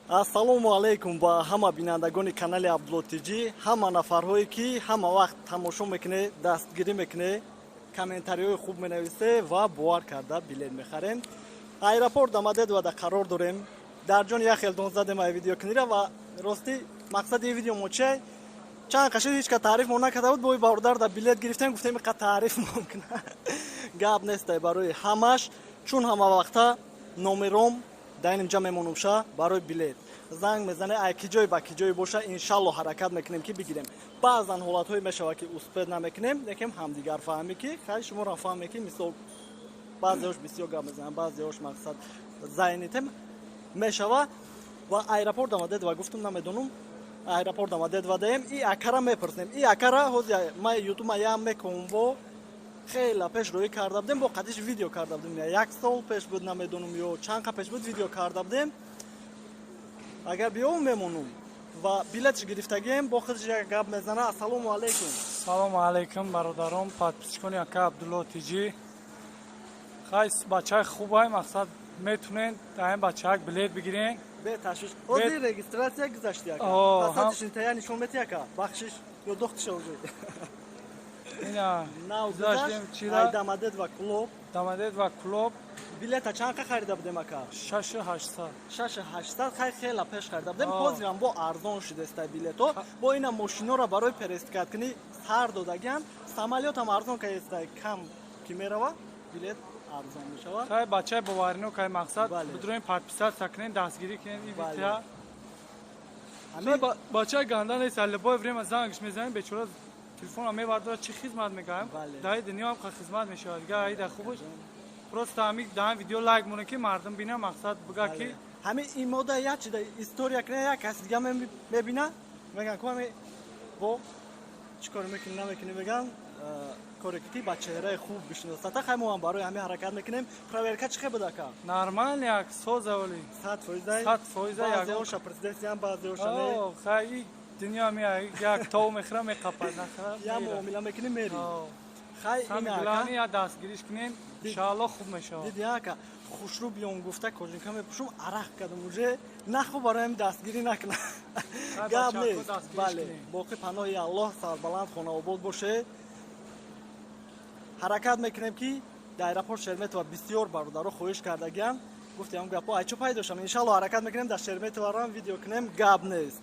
Ассалому алайкум ба ҳама бинандагони канали Абдулло ТЖ, ҳама нафарҳое, ки ҳама вақт тамошо мекуне, дастгирӣ мекуне, комментариҳои хуб менависе ва бовар карда билет мехарем. Аэропорт Домодедовода қарор дорем. Дар ҷони як хелдон задем ай видеокунира. Ва ростӣ, мақсади ин видео мо чиай? Чанд қашид ҳеч ка таъриф мо накарда буд. Бои бародар да билет гирифтем, гуфтем, қа таъриф мумкина. Гап нестай, барои ҳамаш, чун ҳама вақта номером дар инҷа мемонумша. Барои билет занг мезане, ай ки ҷой ба ки ҷое боша, иншалло ҳаракат мекунем, ки бигирем. Баъзан ҳолатҳое мешавад, ки успеть намекунем, лекин ҳамдигар фаҳмӣ, ки хай шуморо фаҳме, ки мисол баъзеҳош бисёр гап мезананд, баъзеҳош мақсад занятым мешава. Ва аэропорт Домодедово гуфтум, намедонум, аэропорт Домодедово даем, и акара мепурсем. И акара ҳози ма ютума ям мекунм, бо хела пеш рӯӣ карда будем, бо қадиш видео карда будем, як сол пеш буд, намедонум, ё чанд қа пеш буд, видео карда будем. Агар биём, мемонум ва билетш гирифтагием, бо худш як гап мезана. Ассалому алайкум. Салому алайкум, бародарон, подписчикони ака Абдулло ТЖ. Хай, бачаи хубай, мақсад, метунен дар ин бачаак билет бигирен. Беташвиш, ҳозир регистрация гузашти, ака? Пасатишин тая нишон мети, ака, бахшиш ё дохтиша ҳозир. Ина. Нав гузашт ай Домодедово клуб. Домодедово клуб. Билета чанд қа харида будем, ака? 6800. 6800. Хай, хела пеш харида будем, ҳозирам бо арзон шудестай билето. Бо ина мошинора барои пересадкакунӣ сар додагиам, самолётам арзон каестай, кам ки мерава, билет арзон мешавад. Хай, бачаи боварино кай, мақсад, бидроем, подписаться кунем, дастгирӣ кунем ин видео. Бачаи ганда нест, любое время зангш мезанем, бечора телефонро мебардорад, чӣ хизмат мекунем. Дар дунё ҳам хизмат мешавад, дига аида хубаш. Просто ҳами даҳан видео лайк монем, ки мардум бина, мақсад, буга ки ҳами имода як чида история кина, як каси дига мебина, меган ку ҳами бо чӣ кор мекунӣ, намекунӣ, меган, коре ки ба чеҳраи хуб бишиносата. Хай, мо ҳам барои ҳамин ҳаракат мекунем. Проверка чӣ хел буд, ака? Нормал, як созаволи. 100%? 100%. Баъзеҳоша президентиям, баъзеҳоша не. Хай, дунё ми як тов мехӯра, меқапад, нахӯра. Як муомила мекунӣ, мери. Хай. Ина я дастгириш кунем, иншаалло, хуб мешавад. Диди, ака, хушрӯ биём гуфта, кожинка мепӯшум, арақ кардам, уже наху бароям дастгирӣ накунам. Гап нест, бале, боқӣ паноҳи Аллоҳ, сарбаланд, хонаобод боше. Ҳаракат мекунем, ки дар аэропорт Шереметьево бисёр бародаро хоҳиш кардагиам, гуфтем, гапо айчо пайдо шам, иншалло, ҳаракат мекунем, дар Шереметьеворам видео кунем. Гап нест.